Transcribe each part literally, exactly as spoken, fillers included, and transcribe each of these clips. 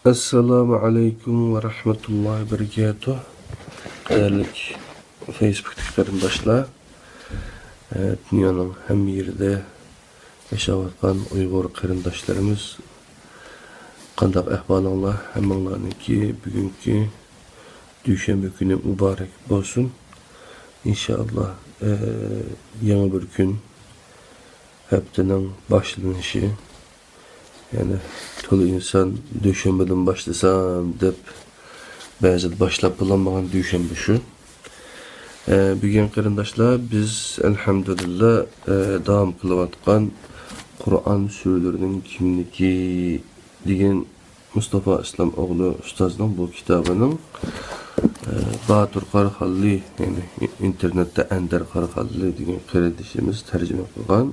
ئەسسالامۇ ئەلەيكۇم ۋە رەھمەتۇللاھى ۋە بەرىكاتۇھ. قەدىرلىك فەيسبۇكتىكى قېرىنداشلار، ئە، دۇنيانىڭ ھەممە يېرىدە ياشاۋاتقان ئۇيغۇر قېرىنداشلىرىمىز، قانداق ئەھۋالىڭلار؟ ھەممىڭلارنىڭكى بۈگۈنكى دۈشەنبە كۈنى مۇبارەك بولسۇن. ئىنشائاللا، ئە، يېڭى بىر كۈن، ھەپتىنىڭ باشلىنىشى. يەنى تولا ئىنسان دۈشەنبىدىن باشلىسام دەپ، بەزىدە باشلاپ بولالمىغان دۈشەنبە شۇ. ئە، بۈگۈن قېرىنداشلار، بىز ئەلھەمدۇلىللا، ئە، داۋام قىلىۋاتقان قۇرئان سۈرىلىرىنىڭ كىملىكى دېگەن مۇستافا ئىسلام ئوغلى ئۇستازنىڭ بۇ كىتابىنىڭ، ئە، باتۇر قاراخانلى، يەنى ئىنتېرنېتتا ئەندەر قاراخانلى دېگەن قېرىندىشىمىز تەرجىمە قىلغان،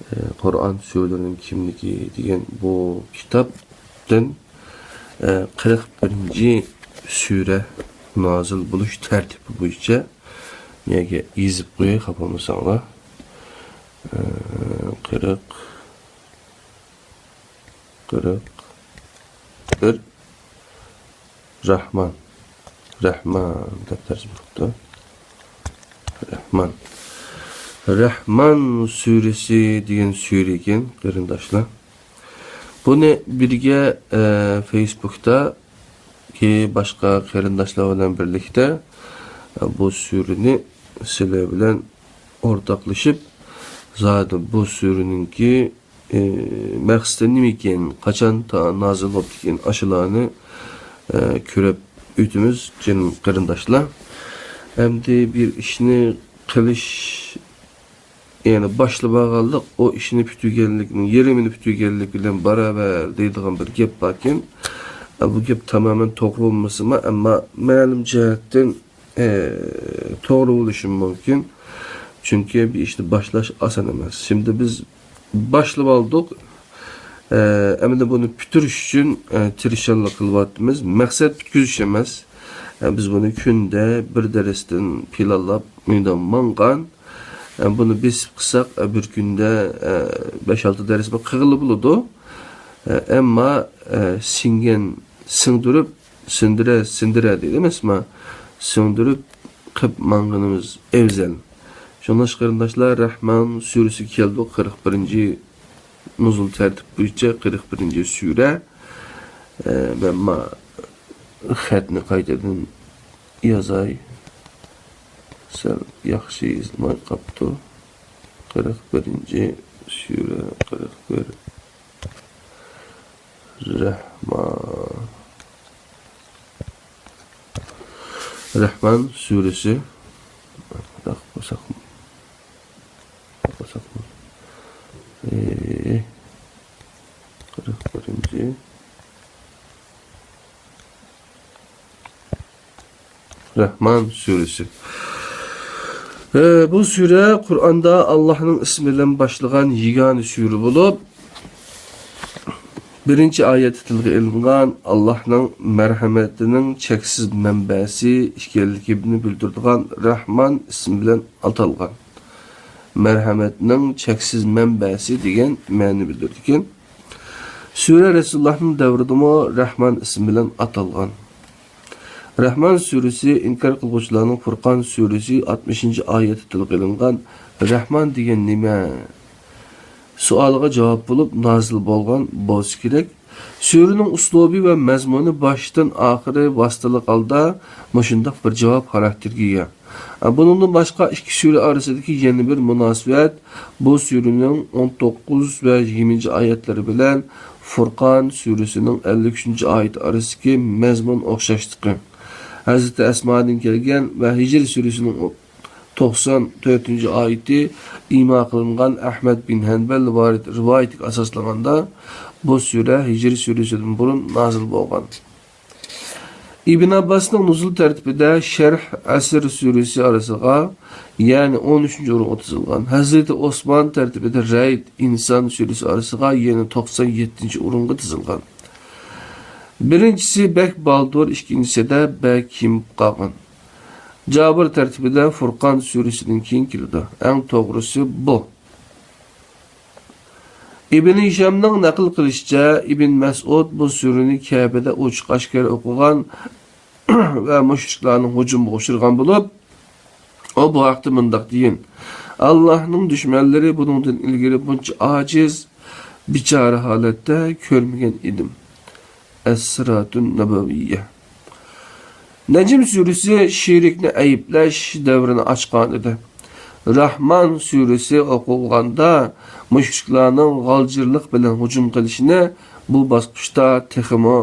ئە، قۇرئان سۈرىلىرىنىڭ كىملىكى دېگەن بۇ كىتابتىن، ئە، قىرىق بىرىنچى سۈرە نازىل بولۇش تەرتىپى بويىچە يەرگە يېزىپ قوياي، خاپا بولمىساڭلار. ئە، قىرىق، قىرىق بىر. رەھمان. رەھمان دەپ تەرجىمە قىپتۇ. رەھمان. رەھمان سۈرىسى دېگەن سۈرە ئىكەن، قېرىنداشلار. بۇنى بىرگە، ئە، فەيسبۇكتىكى باشقا قېرىنداشلار بىلەن بىرلىكتە، ئە، بۇ سۈرىنى سىلەر بىلەن ئورتاقلىشىپ، زادى بۇ سۈرىنىڭكى ئى، مەقسىتى نېمىكىن، قاچان تا-، نازىل بوپتىكىن، ئاشۇلارنى، ئى، كۆرۈپ ئۆتىمىز، جېنىم قېرىنداشلار. ئەمدى بىر ئىشنى قىلىش، يەنى باشلىۋالغانلىق، ئۇ ئىشنى پۈتتۈرگەنلىكنىڭ يېرىمىنى پۈتتۈرگەنلىك بىلەن باراۋەر دەيدىغان بىر گەپ باركەن. ئە، بۇ گەپ تامامەن توغرا بولمىسىمۇ، ئەمما مەلۇم جەھەتتىن ئى، توغرا بولۇشى مۇمكىن. چۈنكى بىر ئىشنى باشلاش ئاسان ئەمەس. شىمدى بىز باشلىۋالدۇق. ئى، ئەمدى بۇنى پۈتتۈرۈش ئۈچۈن، ئى، تىرىشچانلىق قىلىۋاتىمىز. مەقسەت پۈتكۈزۈش ئەمەس. ئى، بىز بۇنى كۈندە بىر دەرستىن پىلانلاپ مۇنداق ماڭغان. ئى، بۇنى بېسىپ قىلساق، ئى، بىر كۈندە، ئى، بەش-ئالتە دەرس بىر قىلغىلى بولىدۇ. ئى، ئەمما، ئى، سىڭگەن سىڭدۈرۈپ، سىندىرە، سىندىرە دەيدۇ ئەمەسما؟ سىڭدۈرۈپ قىپ ماڭغىنىمىز ئەۋزەل. شۇڭلاشقا قېرىنداشلار، رەھمان سۈرىسىگە كەلدۇق، قىرىق بىرىنچى نۇزۇل تەرتىپ بويىچە قىرىق بىرىنچى سۈرە. ئە، مەن ما خەتنى قايتىدىن يازاي. سەل ياخشى يېزىلماي قاپتۇ. قىرىق بىرىنچى سۈرە، قىرىق بىر. رەھمان. رەھمان سۈرىسى. بولساقمۇ. بولساقمۇ. ئى، قىرىق بىرىنچى. رەھمان سۈرىسى. ئى، بۇ سۈرە قۇرئاندا ئاللاھنىڭ ئىسمى بىلەن باشلىغان يېگانە سۈرە بولۇپ، بىرىنچى ئايەتتە تىلغا ئېلىنغان ئاللاھنىڭ مەرھەمىتىنىڭ چەكسىز مەنبەسى ئىكەنلىكىنى بىلدۈرىدىغان رەھمان ئىسمى بىلەن ئاتالغان. مەرھەمەتنىڭ چەكسىز مەنبەسى دېگەن مەنىنى بىلدۈرىدىكەن. سۈرە رەسۇلۇللاھنىڭ دەۋرىدىمۇ رەھمان ئىسمى بىلەن ئاتالغان. رەھمان سۈرىسى ئىنكار قىلغۇچىلارنىڭ فۇرقان سۈرىسى ئاتمىشىنچى ئايەتتە تىلغا ئېلىنغان رەھمان دېگەن نېمە؟ سوئالىغا جاۋاب بولۇپ نازىل بولغان بولسا كېرەك. سۈرىنىڭ ئۇسلۇبى ۋە مەزمۇنى باشتىن ئاخىرى ۋاسىتىلىق ھالدا مۇشۇنداق بىر جاۋاب خاراكتېرىگە ئىگە. بۇنىڭدىن باشقا ئىككى سۈرە ئارىسىدىكى يەنە بىر مۇناسىۋەت، بۇ سۈرىنىڭ ئون توققۇز ۋە يىگىرمىنچى ئايەتلىرى بىلەن فۇرقان سۈرىسىنىڭ ئەللىك ئۈچىنچى ئايىتى ئارىسىدىكى مەزمۇن ئوخشاشلىقى. ھەزرىتى ئەسمادىن كەلگەن ۋە ھىجر سۈرىسىنىڭ توقسان تۆتىنچى ئايىتى ئىما قىلىنغان ئەھمەد بىن ھەنبەل رىۋايىتىگە ئاساسلانغاندا، بۇ سۈرە ھىجر سۈرىسىدىن بۇرۇن نازىل بولغان. ئىبن ئابباسنىڭ نۇزۇل تەرتىپىدە شەرھ ئەسر سۈرىسى ئارىسىغا، يەنى ئون ئۈچىنچى ئورۇنغا تىزىلغان. ھەزرىتى ئوسمان تەرتىپىدە رەئد ئىنسان سۈرىسى ئارىسىغا، يەنى توقسان يەتتىنچى ئورۇنغا تىزىلغان. بىرىنچىسى بەك بالدۇر، ئىككىنچىسىدە بەك كېمىپ قالغان. جابىر تەرتىپىدە فۇرقان سۈرىسىدىن كېيىن كېلىدۇ. ئەڭ توغرىسى بۇ. ئىبن ھىشامنىڭ نەقىل قىلىشىچە، ئىبن مەسئۇد بۇ سۈرىنى كەبىدە ئوچۇق ئاشكارا ئوقۇغان ۋە مۇشرىكلارنىڭ ھۇجۇمىغا ئۇچرىغان بولۇپ، ئۇ بۇ ھەقتە مۇنداق دېگەن: «ئاللاھنىڭ دۈشمەنلىرى بۇنىڭدىن ئىلگىرى بۇنچە ئاجىز، بىچارە ھالەتتە كۆرمىگەن ئىدىم.» ئەس-سىراتۇن نەبەۋىييە. نەجم سۈرىسى شېرىكنى ئەيىبلەش دەۋرىنى ئاچقان ئىدى. راھمان سۈرىسى ئوقۇلغاندا، مۇشرىكلارنىڭ غالجىرلىق بىلەن ھۇجۇم قىلىشىنى بۇ باسقۇچتا تېخىمۇ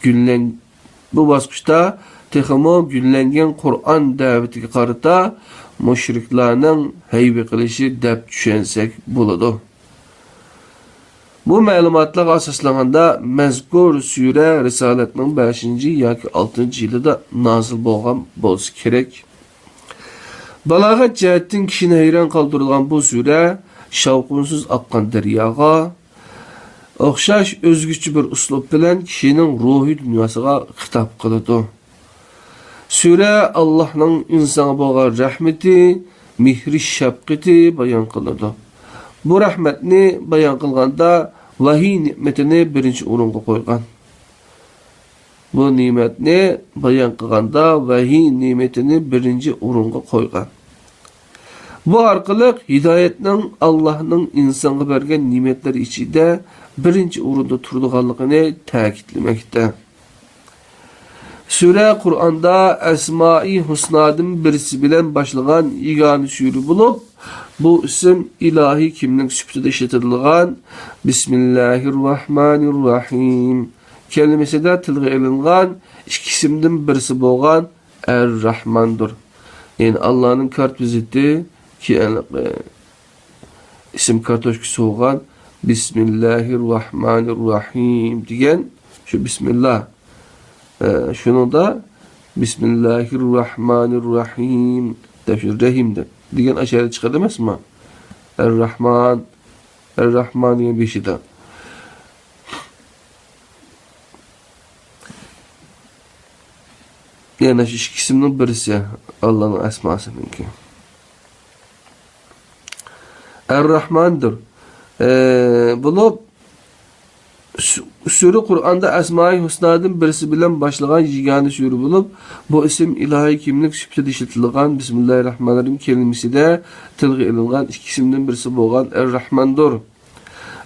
گۈللەن-، بۇ باسقۇچتا تېخىمۇ گۈللەنگەن قۇرئان دەۋىتىگە قارىتا مۇشرىكلارنىڭ ھەيۋە قىلىشى دەپ چۈشەنسەك بولىدۇ. بۇ مەلۇماتلارغا ئاساسلانغاندا، مەزكۇر سۈرە رىسالەتنىڭ بەشىنچى ياكى ئالتىنچى يىلىدا نازىل بولغان بولسا كېرەك. بالاغەت جەھەتتىن كىشىنى ھەيران قالدۇرىدىغان بۇ سۈرە شاۋقۇنسىز ئاققان دەرياغا ئوخشاش ئۆزگىچە بىر ئۇسلۇب بىلەن كىشىنىڭ روھىي دۇنياسىغا خىتاب قىلىدۇ. سۈرە ئاللاھنىڭ ئىنسانغا بولغان رەھمىتى، مېھرى، شەپقىتى بايان قىلىنىدۇ. بۇ رەھمەتنى بايان قىلغاندا ۋەھىي نېمىتىنى بىرىنچى ئورۇنغا قويغان. بۇ نېمەتنى بايان قىلغاندا ۋەھىي نېمىتىنى بىرىنچى ئورۇنغا قويغان. بۇ ئارقىلىق ھىدايەتنىڭ ئاللاھنىڭ ئىنسانغا بەرگەن نېمەتلىرى ئىچىدە بىرىنچى ئورۇندا تۇرىدىغانلىقىنى تەكىتلىمەكتە. سۈرە قۇرئاندا ئەسمائى ھۇسنادىن بىرسى بىلەن باشلىغان يېگانە سۈرە بولۇپ، بۇ ئىسىم ئىلاھىي كىملىك سۈپىتىدە ئىشلىتىلىدىغان بىسمىللاھىررەھمانىررەھىم كەلىمىسىدە تىلغا ئېلىنغان ئىككى ئىسىمدىن بىرسى بولغان ئەر-راھماندۇر. يەنى ئاللانىڭ كارت ۋىزىتى، كېيىن، ئىسىم كارتوچكىسى بولغان بىسمىللاھىررەھمانىررەھىم دېگەن شۇ بىسمىللا. ئە، شۇنىڭدا بىسمىللاھىررەھمانىررەھىم دەپ شۇ رەھىم دەپ دېگەن ئاشۇ يەردە چىقىدۇ ئەمەسمۇ؟ ئەر-راھمان، ئەر-راھمان دېگەن بېشىدا. يەنە شۇ ئىككى ئىسىمنىڭ بىرسى، ئاللانىڭ ئەسماسىنىڭكى. ئەر-راھماندۇر. ئە، بولۇپ، سۈ-، سۈرە قۇرئاندا ئەسمائى ھۇسنادىن بىرسى بىلەن باشلىغان يېگانە سۈرە بولۇپ، بۇ ئىسىم ئىلاھىي كىملىك سۈپىتىدە ئىشلىتىلىدىغان بىسمىللاھىررەھمانىررەھىم كەلىمىسىدە تىلغا ئېلىنغان ئىككى ئىسىمدىن بىرسى بولغان ئەر-راھماندۇر.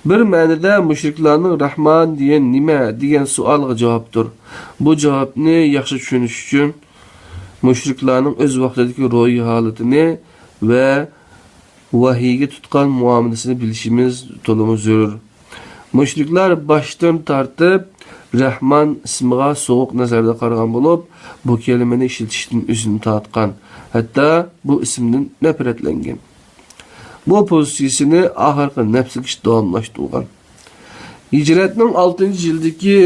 بىر مەنىدە مۇشرىكلارنىڭ «راھمان دېگەن نېمە؟» دېگەن سوئالىغا جاۋابتۇر. بۇ جاۋابنى ياخشى چۈشىنىش ئۈچۈن، مۇشرىكلارنىڭ ئۆز ۋاقتىدىكى روھىي ھالىتىنى ۋە ۋەھىيگە تۇتقان مۇئامىلىسىنى بىلىشىمىز تولىمۇ زۆرۈر. مۇشرىكلار باشتىن تارتىپ رەھمان ئىسمىغا سوغۇق نەزەردە قارىغان بولۇپ، بۇ كەلىمىنى ئىشلىتىشتىن ئۆزىنى تارتقان، ھەتتا بۇ ئىسىمدىن نەپرەتلەنگەن. بۇ پوزىتسىيىسىنى ئاخىرقى نەپسىگىچە داۋاملاشتۇرغان. ھىجرەتنىڭ ئالتىنچى يىلىدىكى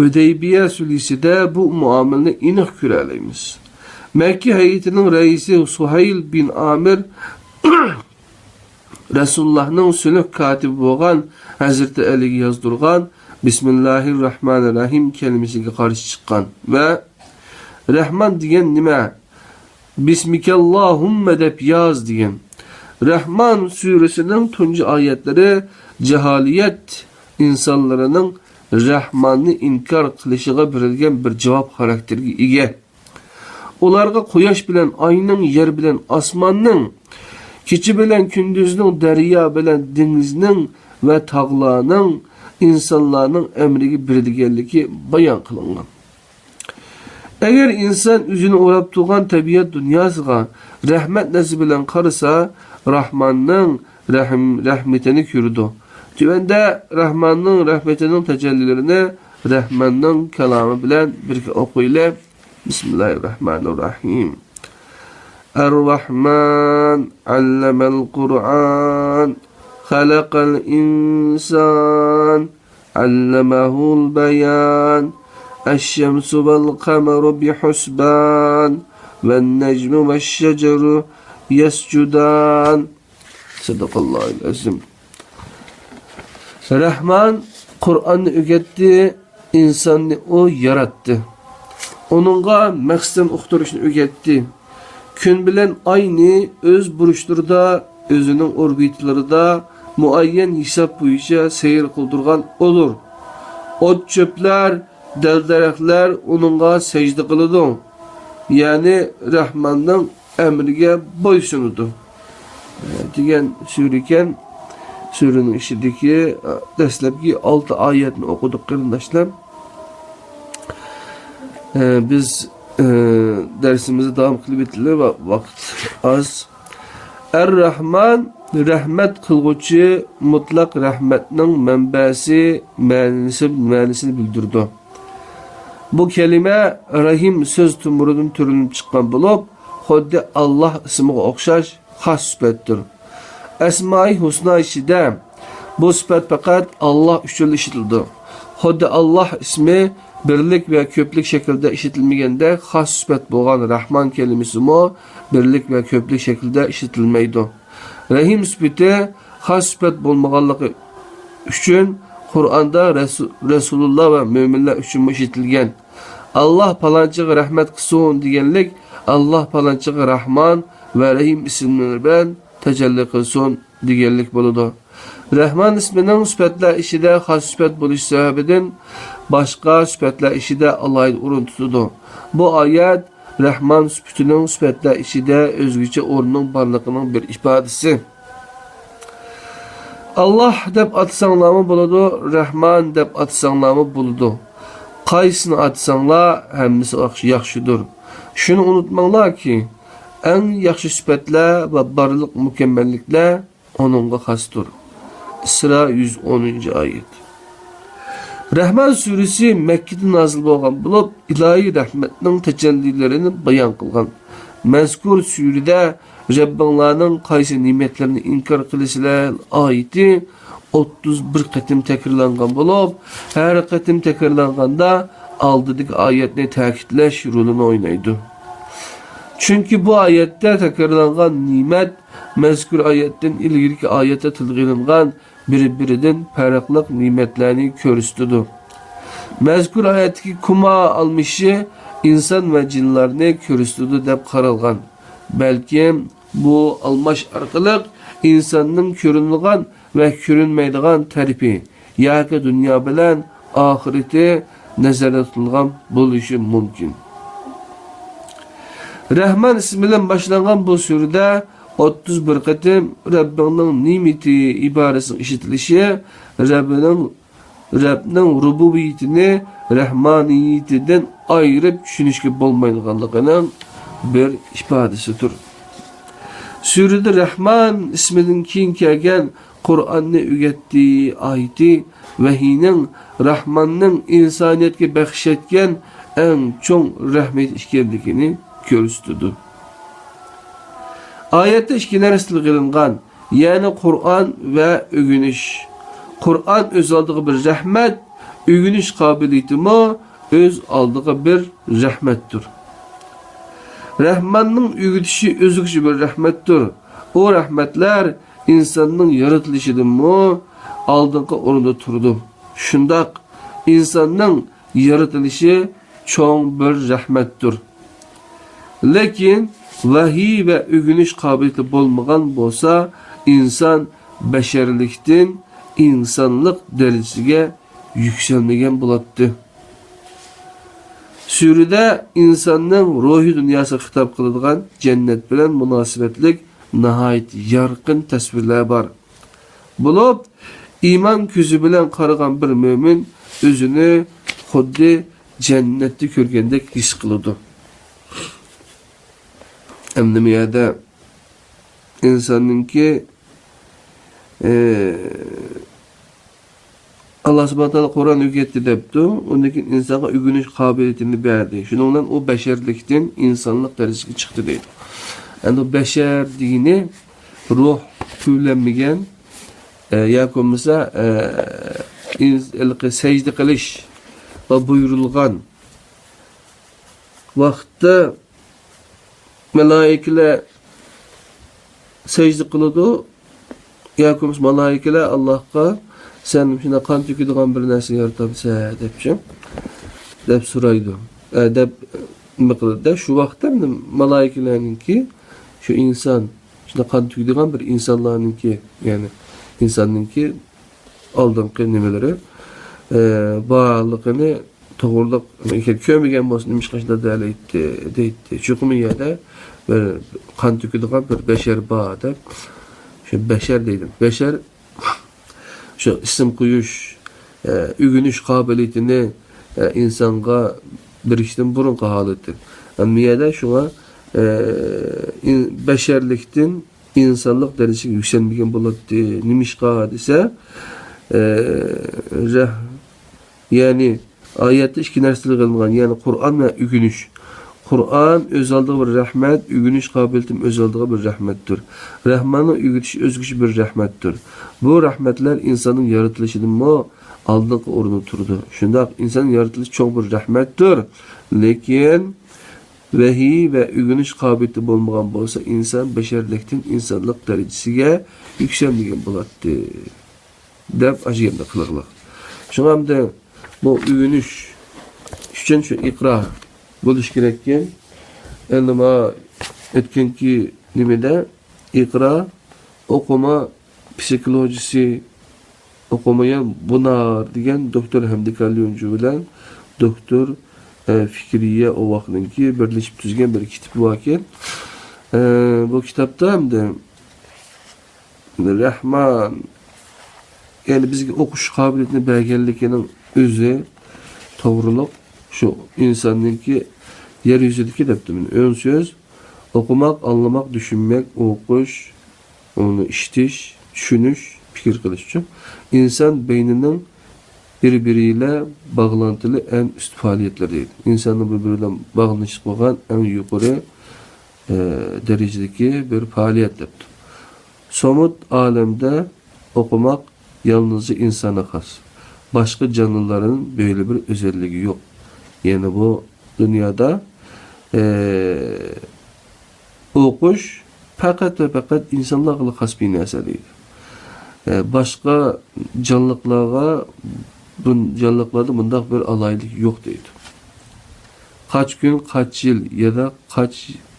ھۇدەيبىيە سۈلھىسىدە بۇ مۇئامىلىنى ئېنىق كۆرەلەيمىز. مەككە ھەيئىتىنىڭ رەئىسى سۇھەيل بىن ئامىر رەسۇلۇللاھنىڭ سۈلھ كاتىپى بولغان ھەزرىتى ئەلىگە يازدۇرغان بىسمىللاھىررەھمانىررەھىم كەلىمىسىگە قارشى چىققان ۋە «رەھمان دېگەن نېمە؟ بىسمىكەللاھۇممە دەپ ياز» دېگەن. رەھمان سۈرىسىنىڭ تۇنجى ئايەتلىرى جاھىلىيەت ئىنسانلىرىنىڭ رەھماننى ئىنكار قىلىشىغا بېرىلگەن بىر جاۋاب خاراكتېرىگە ئىگە. ئۇلارغا قۇياش بىلەن ئاينىڭ، يەر بىلەن ئاسماننىڭ، كېچە بىلەن كۈندۈزنىڭ، دەريا بىلەن دېڭىزنىڭ ۋە تاغلارنىڭ ئىنسانلارنىڭ ئەمرىگە بېرىلگەنلىكى بايان قىلىنغان. ئەگەر ئىنسان ئۆزىنى ئوراپ تۇرغان تەبىئەت دۇنياسىغا رەھمەت نەزىرى بىلەن قارىسا، راھماننىڭ رەھىم-، رەھمىتىنى كۆرىدۇ. تۆۋەندە راھماننىڭ رەھمىتىنىڭ تەجەللىلىرىنى رەھماننىڭ كالامى بىلەن بىرگە ئوقۇيلى. بىسمىللاھىررەھمانىررەھىم. الرحمن، علم القرآن، خلق الإنسان، علمه البيان، الشمس والقمر بحسبان، والنجم والشجر يسجدان. سەدەقەللاھۇل ئەزىم. رەھمان قۇرئاننى ئۆگەتتى، ئىنساننى ئۇ ياراتتى. ئۇنىڭغا مەقسەتنى ئۇقتۇرۇشنى ئۆگەتتى. كۈن بىلەن ئاينى ئۆز بۇرۇچلىرىدا، ئۆزىنىڭ ئوربىتىلىرىدا مۇئەييەن ھېساب بويىچە سەير قىلدۇرغان ئۇدۇر. ئوت-چۆپلەر، دەل-دەرەخلەر ئۇنىڭغا سەجدە قىلىدۇ، يەنى رەھماننىڭ ئەمرىگە بويسۇنىدۇ، دېگەن سۈرە ئىكەن. سۈرىنىڭ ئىچىدىكى دەسلەپكى ئالتە ئايەتنى ئوقۇدۇق، قېرىنداشلار. بىز دەرسىمىزنى داۋام قىلىۋېتىلى، ۋاقىت ئاز. ئەر-راھمان، رەھمەت قىلغۇچى، مۇتلەق رەھمەتنىڭ مەنبەسى مەنىسى، مەنىسىنى بىلدۈرىدۇ. بۇ كەلىمە رەھىم سۆز تومۇرىدىن تۈرلىنىپ چىققان بولۇپ، خۇددى ئاللاھ ئىسمىغا ئوخشاش خاس سۈپەتتۇر. ئەسمائى ھۇسنا ئىچىدە بۇ سۈپەت پەقەت ئاللاھ ئۈچۈنلا ئىشلىتىلىدۇ. خۇددى ئاللاھ ئىسمى بىرلىك ۋە كۆپلۈك شەكلىدە ئىشلىتىلمىگەندەك، خاس سۈپەت بولغان راھمان كەلىمىسىمۇ بىرلىك ۋە كۆپلۈك شەكلىدە ئىشلىتىلمەيدۇ. رەھىم سۈپىتى خاس سۈپەت بولمىغانلىقى ئۈچۈن قۇرئاندا رەسۇ-، رەسۇلۇللا ۋە مۆمىنلەر ئۈچۈنمۇ ئىشلىتىلگەن. ئاللاھ پالانچىغا رەھمەت قىلسۇن دېگەنلىك، ئاللاھ پالانچىغا راھمان ۋە رەھىم ئىسىملىرى بىلەن تەجەللى قىلسۇن دېگەنلىك بولىدۇ. رەھمان ئىسمىنىڭ سۈپەتلەر ئىچىدە خاس سۈپەت بولۇش سەۋەبىدىن باشقا سۈپەتلەر ئىچىدە ئالاھىدە ئورۇن تۇتىدۇ. بۇ ئايەت رەھمان سۈپىتىنىڭ سۈپەتلەر ئىچىدە ئۆزگىچە ئورنىنىڭ بارلىقىنىڭ بىر ئىپادىسى. ئاللاھ دەپ ئاتىساڭلارمۇ بولىدۇ، رەھمان دەپ ئاتىساڭلارمۇ بولىدۇ. قايسىنى ئاتىساڭلار، ھەممىسى ياخشى، ياخشىدۇر. شۇنى ئۇنتۇماڭلاركى، ئەڭ ياخشى سۈپەتلەر ۋە بارلىق مۇكەممەللىكلەر ئۇنىڭغا خاستۇر. ئىسرا، يۈز ئونىنچى ئايەت. رەھمان سۈرىسى مەككىدە نازىل بولغان بولۇپ، ئىلاھىي رەھمەتنىڭ تەجەللىلىرىنى بايان قىلغان. مەزكۇر سۈرىدە رەببىڭلارنىڭ قايسى نېمەتلىرىنى ئىنكار قىلىسىلەر ئايىتى ئوتتۇز بىر قېتىم تەكرارلانغان بولۇپ، ھەر قېتىم تەكرارلانغاندا ئالدىدىكى ئايەتنى تەكىتلەش رولىنى ئوينايدۇ. چۈنكى بۇ ئايەتتە تەكرارلانغان نېمەت مەزكۇر ئايەتتىن ئىلگىرىكى ئايەتتە تىلغا ئېلىنغان بىر-بىرىدىن پەرقلىق نېمەتلەرنى كۆرسىتىدۇ. مەزكۇر ئايەتتىكى كوما ئالمىشىشى ئىنسان ۋە جىنلارنى كۆرسىتىدۇ دەپ قارالغان. بەلكىم بۇ ئالماش ئارقىلىق ئىنساننىڭ كۆرۈنىدىغان ۋە كۆرۈنمەيدىغان تەرىپى ياكى دۇنيا بىلەن ئاخىرىتى نەزەردە تۇتۇلغان بولۇشى مۇمكىن. رەھمان ئىسمى بىلەن باشلانغان بۇ سۈرىدە ئوتتۇز بىر قېتىم رەببىڭنىڭ نېمىتى ئىبارىسىنىڭ ئىشلىتىلىشى رەببىنىڭ، رەبنىڭ رۇبۇبىيىتىنى رەھمانىيىتىدىن ئايرىپ چۈشىنىشكە بولمايدىغانلىقىنىڭ بىر ئىپادىسىدۇر. سۈرىدە رەھمان ئىسمىدىن كېيىن كەلگەن قۇرئاننى ئۆگەتتى ئايىتى ۋەھىينىڭ رەھماننىڭ ئىنسانىيەتكە بەخش ئەتكەن ئەڭ چوڭ رەھمىتى ئىكەنلىكىنى كۆرسىتىدۇ. ئايەتتە ئىككى نەرسە تىلغا ئېلىنغان، يەنى قۇرئان ۋە ئۆگىنىش. قۇرئان ئۆز ئالدىغا بىر رەھمەت، ئۆگىنىش قابىلىيىتىمۇ ئۆز ئالدىغا بىر رەھمەتتۇر. رەھماننىڭ ئۆگىتىشى ئۆزگىچە بىر رەھمەتتۇر. ئۇ رەھمەتلەر ئىنساننىڭ يارىتىلىشىدىنمۇ ئالدىنقى ئورۇندا تۇرىدۇ. شۇنداق، ئىنساننىڭ يارىتىلىشى چوڭ بىر رەھمەتتۇر. لېكىن ۋەھىي ۋە ئۆگىنىش قابىلىيىتى بولمىغان بولسا، ئىنسان بەشەرلىكتىن ئىنسانلىق دەرىجىسىگە يۈكسەلمىگەن بولاتتى. سۈرىدە ئىنساننىڭ روھىي دۇنياسىغا خىتاب قىلىدىغان جەننەت بىلەن مۇناسىۋەتلىك ناھايىتى يارقىن تەسۋىرلەر بار. بولۇپ، ئىمان كۆزى بىلەن قارىغان بىر مۆمىن ئۆزىنى خۇددى جەننەتتە كۆرگەندەك ھېس قىلىدۇ. ئەمدى بۇ يەردە ئىنساننىڭكى، ئى، ئاللا سۇبھانەھۇ ۋە تائالا قۇرئان ئۆگەتتى دەپتۇ، ئۇندىن كېيىن ئىنسانغا ئۆگىنىش قابىلىيىتىنى بەردى. شۇنىڭ بىلەن ئۇ بەشەرلىكتىن ئىنسانلىق دەرىجىسىگە چىقتى دەيدۇ. ئەمدى بۇ بەشەر دېگىنى روھ تۈۋلەنمىگەن، ئە، ياكى بولمىسا، ئە، ئىنس-، ھېلىقى سەجدە قىلىش ۋە بۇيرۇلغان ۋاقىتتا مالايىكىلەر سەجدە قىلىدۇ، ياكى بولمىسا مالايىكىلەر ئاللاھقا، «سەن شۇنداق قان تۆكىدىغان بىر نەرسە يارىتامسەن؟» دەپچۇ، دەپ سورايدۇ. ئە، دەپ نېمە قىلىدۇ-دە، شۇ ۋاقىتتا مالايىكىلەرنىڭكى شۇ ئىنسان، شۇنداق قان تۆكىدىغان بىر ئىنسانلارنىڭكى، يەنى ئىنساننىڭكى ئالدىنقى نېمىلىرى، ئە، بارلىقىنى توغرىلىق، ئەگەر كۆرمىگەن بولسا، نېمىشقا شۇنداق دەيدۇ، دەيتتى. چۈنكى بۇ يەردە بىر قان تۆكىدىغان بىر بەشەر بار دەپ، شۇ بەشەر دەيدۇ. بەشەر شۇ ئىسىم قويۇش، ئە، ئۆگىنىش قابىلىيىتىنى، ئە، ئىنسانغا بېرىشتىن بۇرۇنقى ھالىتى. ئەمما بۇ يەردە شۇڭا، ئە، ئىن-، بەشەرلىكتىن ئىنسانلىق دەرىجىسىگە يۈكسەلمىگەن بولاتتى. نېمىشقا دېسە، ئە، رەھ-، يەنى ئايەتتە ئىككى نەرسە تىلغا ئېلىنغان، يەنى قۇرئان ۋە ئۆگىنىش. قۇرئان ئۆز ئالدىغا بىر رەھمەت، ئۆگىنىش قابىلىيىتىمۇ ئۆز ئالدىغا بىر رەھمەتتۇر. رەھماننىڭ ئۆگىتىشى ئۆزگىچە بىر رەھمەتتۇر. بۇ رەھمەتلەر ئىنساننىڭ يارىتىلىشىدىنمۇ ئالدىنقى ئورۇندا تۇرىدۇ. شۇنداق، ئىنسان يارىتىلىشى چوڭ بىر رەھمەتتۇر. لېكىن ۋەھىي ۋە ئۆگىنىش قابىلىيىتى بولمىغان بولسا، ئىنسان بەشەرلىكتىن ئىنسانلىق دەرىجىسىگە يۈكسەلمىگەن بولاتتى، دەپ ئاشۇ گەپنى قىلغىلىق. شۇڭا ئەمدى بۇ ئۆگىنىش ئۈچۈن شۇ ئىقرا بولۇش كېرەككەن. ئەمدى مانا ئۆتكەنكى نېمىدە ئىقرا، ئوقۇما پسىخولوگىيىسى، ئوقۇمىيان بۇنار دېگەن دوكتور ھەمدى كاليونجى بىلەن دوكتور، ئە، فىكرىيە ئوۋاقنىڭكى بىرلىشىپ تۈزگەن بىر كىتابى باركەن. ئە، بۇ كىتابتا ئەمدى رەھمان، يەنى بىزگە ئوقۇش قابىلىيىتىنى بەرگەنلىكىنىڭ ئۆزى توغرۇلۇق، شۇ ئىنساننىڭكى يەر يۈزىدىكى دەپتۇ مەن ئۆڭ سۆز، ئوقۇماق، ئاڭلىماق، چۈشەنمەك، ئوقۇش، ئۇنى ئىشلىتىش، چۈشىنىش، پىكىر قىلىش ئۈچۈن ئىنسان بەينىنىڭ بىر-بىرى بىلەن باغلانتىلىق ئەڭ ئۈست پائالىيەتلىرى دەيدۇ. ئىنساننىڭ بىر-بىرى بىلەن باغلىنىشلىق بولغان ئەڭ يۇقىرى، ئە، دەرىجىدىكى بىر پائالىيەت دەپتۇ. سومۇت ئالەمدە ئوقۇماق يالنىزلا ئىنسانغا خاس. باشقا جانلىلارنىڭ بۆلە بىر ئۆزەللىكى يوق. يەنى بۇ دۇنيادا، ئە، ئوقۇش پەقەت ۋە پەقەت ئىنسانلارغىلا خاس بىر نەرسە دەيدۇ. ئە، باشقا جانلىقلارغا، بۇن-، جانلىقلاردا بۇنداق بىر ئالاھىدىلىك يوق دەيدۇ. قاچ كۈن، قاچ يىل يادا قاچ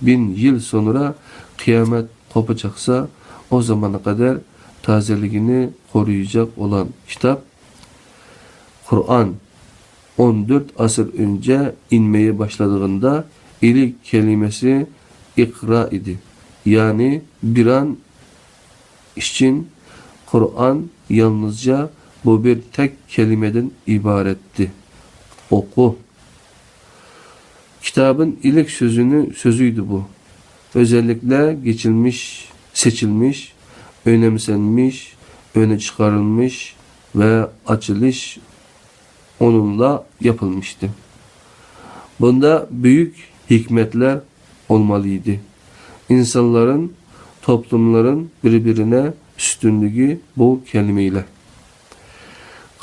بىن يىل سونرا قىيامەت قوپا چاقسا، ئۇ زامانغا قەدەر تازىلىكىنى قورايدىغان ئولان كىتاب قۇرئان ئون تۆت ئەسىر ئۆنچە ئىنمەي باشلىغاندا، ئىلىك كەلىمىسى ئىقرا ئىدى. يەنى بىران ئۈچۈن قۇرئان يالنىزجا بۇ بىر تەك كەلىمىدىن ئىبارەتتى. ئوقۇ. كىتابىن ئىلىك سۆزىنى سۆزىدى بۇ. ئۆزەللىكلەر گېچىلمىش، سېچىلمىش، ئۆنەمسەنمىش، ئۆنە چىقارىلمىش ۋە ئاچىلىش ئۇنىڭلا ياپىلمىشتى. بۇندا بۈيۈك ھېكمەتلەر ئولمالىيدى. ئىنسانلارنىڭ توپلۇملارنىڭ بىر-بىرىنى ئۈستۈنلۈكى بۇ كەلىمىلەر.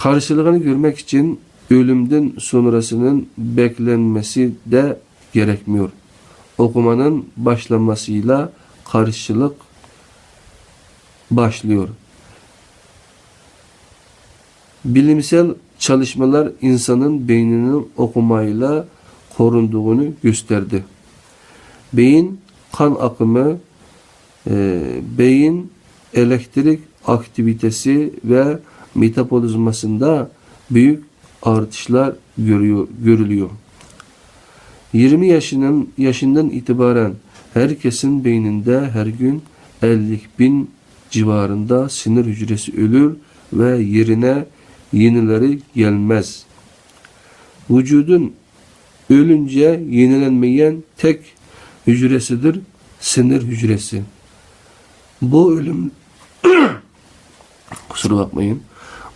قارشىلىقىنى كۆرمەك ئۈچۈن ئۆلۈمدىن سونرىسىنىڭ بەكلەنمىسى دە گېرەكمىيور. ئوقۇمانىڭ باشلانمىسىلا قارشىلىق باشلىيور. بىلىمسەل چالىشمىلار ئىنساننىڭ بەينىنىڭ ئوقۇمايلا قورۇندۇغىنى كۆستەردى. بەين قان ئاقىمى، ئى، بەين ئېلېكترىك ئاكتىۋىتېسى ۋە مېتابولىزماسىندا بۈيۈك ئارتىشلار كۆرۈيو-، كۆرۈلىيو. يىگىرمە ياشىنىڭ، ياشىندىن ئېتىبارەن ھەر كەسنىڭ بەينىندە ھەر كۈن ئەللىك بىن جىۋارىندا سىنىر ھۈجرىسى ئۆلۈر ۋە يېرىنە يېڭىلىرى كەلمەس. ۋۇجۇدۇن ئۆلۈنچە يېڭىلەنمىگەن تەك ھۈجرىسىدۇر سىنىر ھۈجرىسى. بۇ ئۆلۈم، قۇسۇر باقمايىن.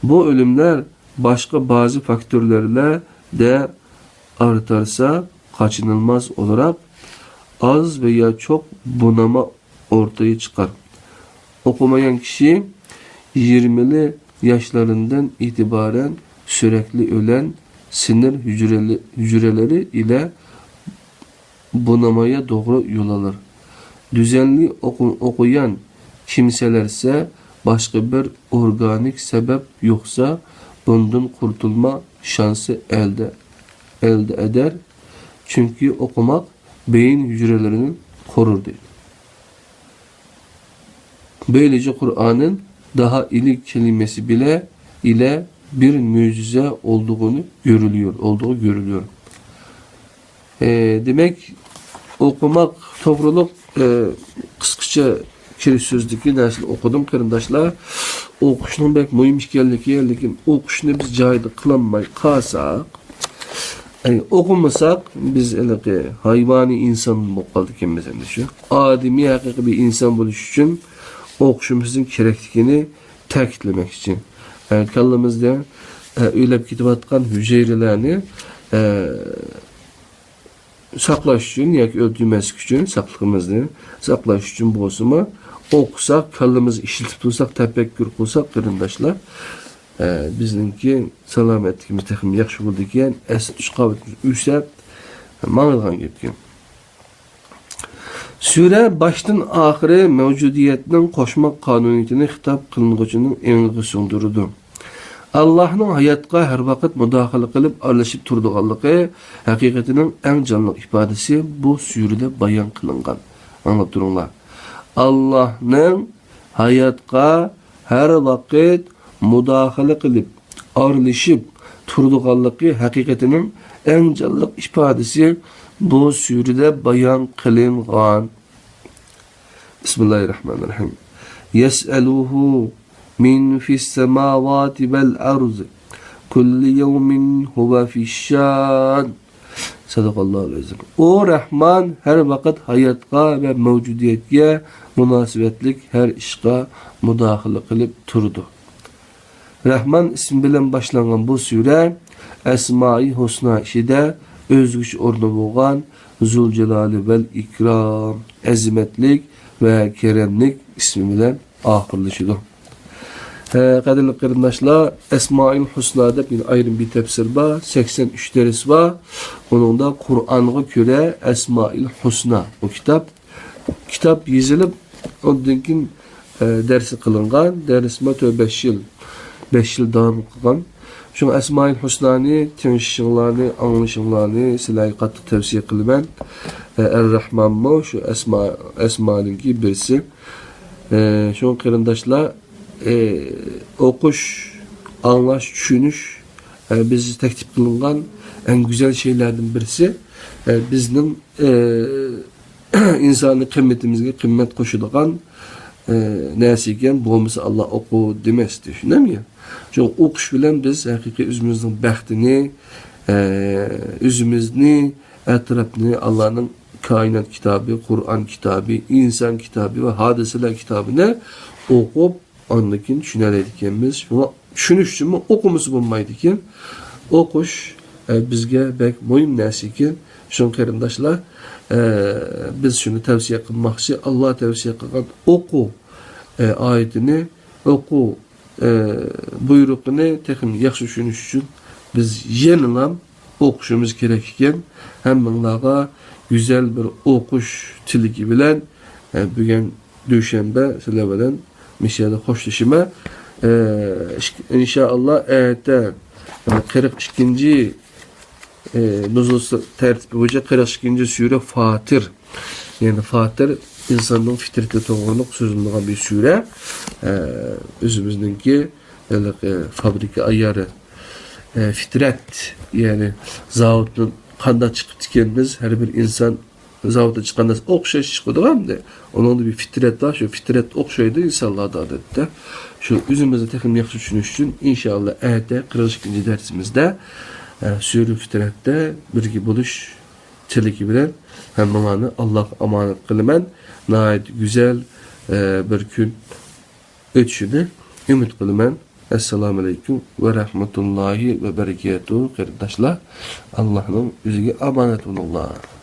بۇ ئۆلۈملەر باشقا بەزى فاكتورلاردا ئارتارسا، قاچىنىلماس ئولىراق ئاز ۋە يا چوق بۇناما ئورتىغا چىقار. ئوقۇمىغان كىشى يىگىرمىلى ياشلىرىندىن ئېتىبارەن سۈرەكلى ئۆلەن سىنىر ھۈجرىلى-، ھۈجرىلىرى ئىلە بۇنامايا دوغرا يول ئالار. دۈزەنلىك ئوقۇ-، ئوقۇيان كىمسىلەرسە باشقا بىر ئورگانىك سەۋەب يوقسا، بۇندىن قۇتۇلما شانسى ئەلدە، ئەلدە ئەدەر. چۈنكى ئوقۇماق بېيىن ھۈجرىلىرىنى قۇرۇر دەيدۇ. بۆيلىجە قۇرئانىن daha ilik kelimesi bile ile bir mucize olduğunu görülüyor, olduğu görülüyor. E, demek, ئوقۇماق توغرۇلۇق، e, قىسقىچە كىرىش سۆزدىكى نەرسىنى ئوقۇدۇم، قېرىنداشلار. ئوقۇشنىڭ بەك مۇھىم ئىكەنلىكى، لېكىن ئوقۇشنى بىز جايىدا قىلالماي قالساق، ئەي، ئوقۇمىساق، بىز ھېلىقى ھايۋانىي ئىنسان بولۇپ قالىدىكەنمىز ئەمدى شۇ. ئادىمىي ھەقىقىي بىر ئىنسان بولۇش ئۈچۈن ئوقۇشىمىزنىڭ كېرەكلىكىنى تەكىتلىمەكچى. ئە، كاللىمىزدا، ئە، ئۆلۈپ كېتىۋاتقان ھۈجەيرىلەرنى، ئە، ساقلاش ئۈچۈن ياكى ئۆلتۈرمەسلىك ئۈچۈن، ساقلىقىمىزنى ساقلاش ئۈچۈن بولسىمۇ، ئوقۇساق، كاللىمىزنى ئىشلىتىپ تۇرساق، تەپەككۇر قىلساق، قېرىنداشلار، ئە، بىزنىڭكى سالامەتلىكىمىز تېخىمۇ ياخشى بولىدىكەن، ئەستە تۇتۇش قابىلىيىتىمىز ئۆسەپ، ماڭىدىغان گەپكەن. سۈرە باشتىن ئاخىرى مەۋجۇدىيەتنىڭ قوشماق قانۇنىيىتىنى خىتاب قىلىنغۇچىنىڭ ئېڭىغا سىڭدۈرىدۇ. ئاللاھنىڭ ھاياتقا ھەر ۋاقىت مۇداخىلە قىلىپ ئارىلىشىپ تۇرىدىغانلىقى ھەقىقىتىنىڭ ئەڭ جانلىق ئىپادىسى بۇ سۈرىدە بايان قىلىنغان. ئاڭلاپ تۇرۇڭلار. ئاللاھنىڭ ھاياتقا ھەر ۋاقىت مۇداخىلە قىلىپ، ئارىلىشىپ تۇرىدىغانلىقى ھەقىقىتىنىڭ ئەڭ جانلىق ئىپادىسى بۇ سۈرىدە بايان قىلىنغان. بىسمىللاھىررەھمانىررەھىم. يەسئەلۇھۇ مەن فىس سەماۋاتى ۋەل ئەرزى كۇللى يەۋمىن ھۇۋە فىششان. سەدەقەللاھۇل ئەزىم. ئۇ رەھمان ھەر ۋاقىت ھاياتقا ۋە مەۋجۇدىيەتكە مۇناسىۋەتلىك ھەر ئىشقا مۇداخىلە قىلىپ تۇرىدۇ. رەھمان ئىسمى بىلەن باشلانغان بۇ سۈرە ئەسمائىل ھۇسنا ئىچىدە ئۆزگىچە ئورنى بولغان زۇلجالالى ۋەل ئىكرام، ئەزىمەتلىك ۋە كەرەملىك ئىسمى بىلەن ئاخىرلىشىدۇ. ھە، قەدىرلىك قېرىنداشلار، ئەسمائىل ھۇسنا دەپ يەنە ئايرىم بىر تەپسىر بار، سەكسەن ئۈچ دەرس بار. ئۇنىڭدا قۇرئانغا كۆرە ئەسمائىل ھۇسنا بۇ كىتاب. كىتاب يېزىلىپ، ئۇندىن كېيىن، ئە، دەرس قىلىنغان. دەرسمۇ تۆت بەش يىل، بەش يىل داۋام قىلغان. شۇڭا ئەسمائىل ھۇسنانى تىڭشىشىڭلارنى، ئاڭلىشىڭلارنى سىلەرگە قاتتىق تەۋسىيە قىلىمەن. ئە، ئەر-راھمانمۇ شۇ ئەسما، ئەسمانىڭكى بىرسى. ئە، شۇڭا قېرىنداشلار، ئە، ئوقۇش، ئاڭلاش، چۈشىنىش، ئە، بىز تەكلىپ قىلىنغان ئەڭ گۈزەل شەيلەردىن بىرسى. ئە، بىزنىڭ، ئە، ئىنسانىي قىممىتىمىزگە قىممەت قوشىدىغان، ئە، نەرسە ئىكەن، بولمىسا ئاللا ئوقۇ دېمەستى، شۇنداقمۇ؟ شۇڭا ئوقۇش بىلەن بىز ھەقىقىي ئۆزىمىزنىڭ بەختىنى، ئە، ئۆزىمىزنى، ئەتراپنى ئاللانىڭ كائىنات كىتابى، قۇرئان كىتابى، ئىنسان كىتابى ۋە ھادىسىلەر كىتابىنى ئوقۇپ، ئاندىن كېيىن چۈشىنەلەيدىكەنمىز. شۇڭا چۈشىنىش ئۈچۈنمۇ ئوقۇمىسا بولمايدىكەن. ئوقۇش، ئە، بىزگە بەك مۇھىم نەرسە ئىكەن. شۇڭا قېرىنداشلار، ئە، بىز شۇنى تەۋسىيە قىلماقچى، ئاللا تەۋسىيە قىلغان ئوقۇ، ئە، ئايىتىنى، ئوقۇ، ئە، بۇيرۇقىنى تېخىمۇ ياخشى چۈشىنىش ئۈچۈن بىز يەنىلا ئوقۇشىمىز كېرەك ئىكەن. ھەممىڭلارغا گۈزەل بىر ئوقۇش تىلىكى بىلەن، ئە، بۈگۈن دۈشەنبە سىلەر بىلەن مۇشۇ يەردە خوشلىشىمەن. ئە، ئىش-، ئىنشائاللا، ئەتە، ئە، قىرىق ئىككىنچى، ئە، نۇزۇل تەرتىپى بويىچە قىرىق ئىككىنچى سۈرە فاتىر. يەنى فاتىر ئىنساننىڭ فىترىتى توغرۇلۇق سۆزلىنىدىغان بىر سۈرە. ئە، ئۆزىمىزنىڭكى ھېلىقى فابرىكا ئايارى، ئە، فىترەت، يەنى زاۋۇتتىن قانداق چىقىپتىكەنمىز، ھەر بىر ئىنسان زاۋۇتتىن چىققان نەرسە ئوخشاش چىقىدىغۇ ئەمدى. ئۇنىڭدا بىر فىترەت بار، شۇ فىترەت ئوخشايدۇ ئىنسانلاردا ئادەتتە. شۇ ئۆزىمىزنى تېخىمۇ ياخشى چۈشىنىش ئۈچۈن، ئىنشائاللا، ئەتە قىرىق ئىككىنچى دەرسىمىزدە، ئە، سۈرە فىترەتتە بىرگە بولۇش تىلىكى بىلەن ھەممىڭلارنى ئاللاغا ئامانەت قىلىمەن. ناھايىتى گۈزەل، ئە، بىر كۈن ئۆتۈشىنى ئۈمىد قىلىمەن. ئەسسالامۇئەلەيكۇم ۋە رەھمەتۇللاھى ۋە بەرىكاتۇھ، قېرىنداشلار. ئاللاھنىڭ ئۆزىگە ئامانەت بولۇڭلار.